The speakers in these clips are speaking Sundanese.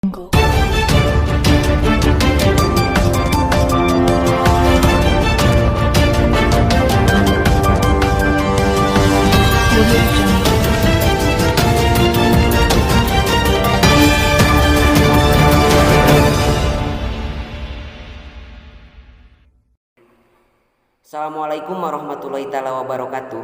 Jungle. Audio Jungle. Assalamualaikum warahmatullahi taala wabarakatuh.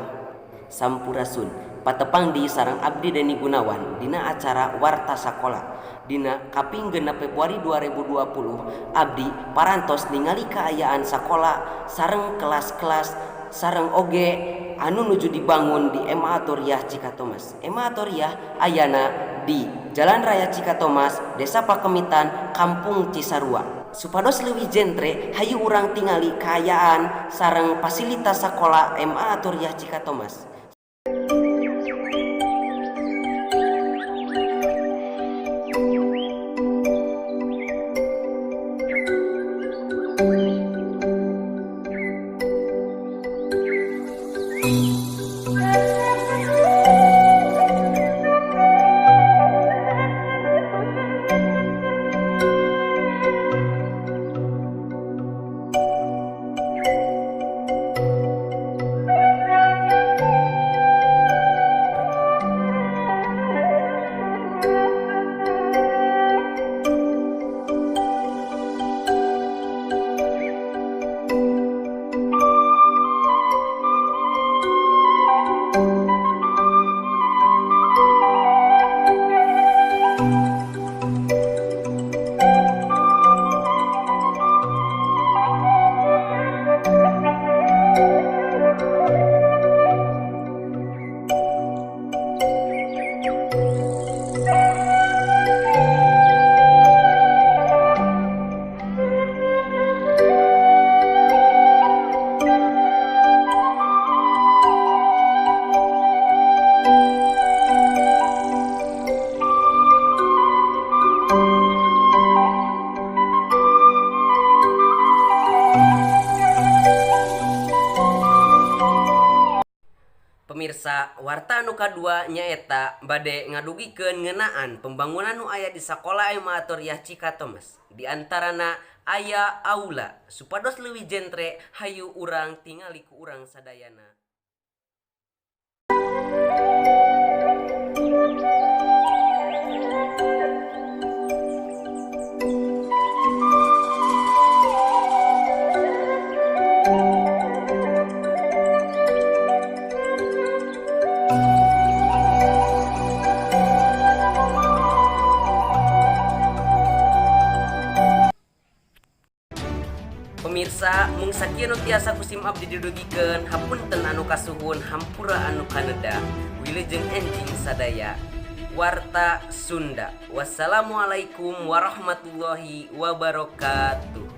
Sampurasun. Patepang di sareng abdi Deni Gunawan dina acara Warta Sakola. Dina kaping 6 Februari 2020 abdi parantos ningali kaayaan sakola sareng kelas-kelas sareng oge anu nuju dibangun di MA Attoriyah Cikatomas. MA Attoriyah ayana di Jalan Raya Cikatomas, Desa Pakemitan, Kampung Cisarua. Supados leuwih jentre, hayu urang tingali kaayaan sareng fasilitas sakola MA Attoriyah Cikatomas. Pemirsa, warta anu kadua nyaeta bade ngadugikeun ngeunaan pembangunan nu aya di sakola MA Attoriyah Cikatomas. Di antarana aya aula. Supados leuwih jentre, hayu urang tingali ku urang sadayana. Pemirsa, mung sakieu nu tiasa ku sim abdi didugikeun, hapunten anu kasuhun, hampura anu kaneda. Wilujeng enjing sadaya. Warta Sunda. Wassalamualaikum warahmatullahi wabarakatuh.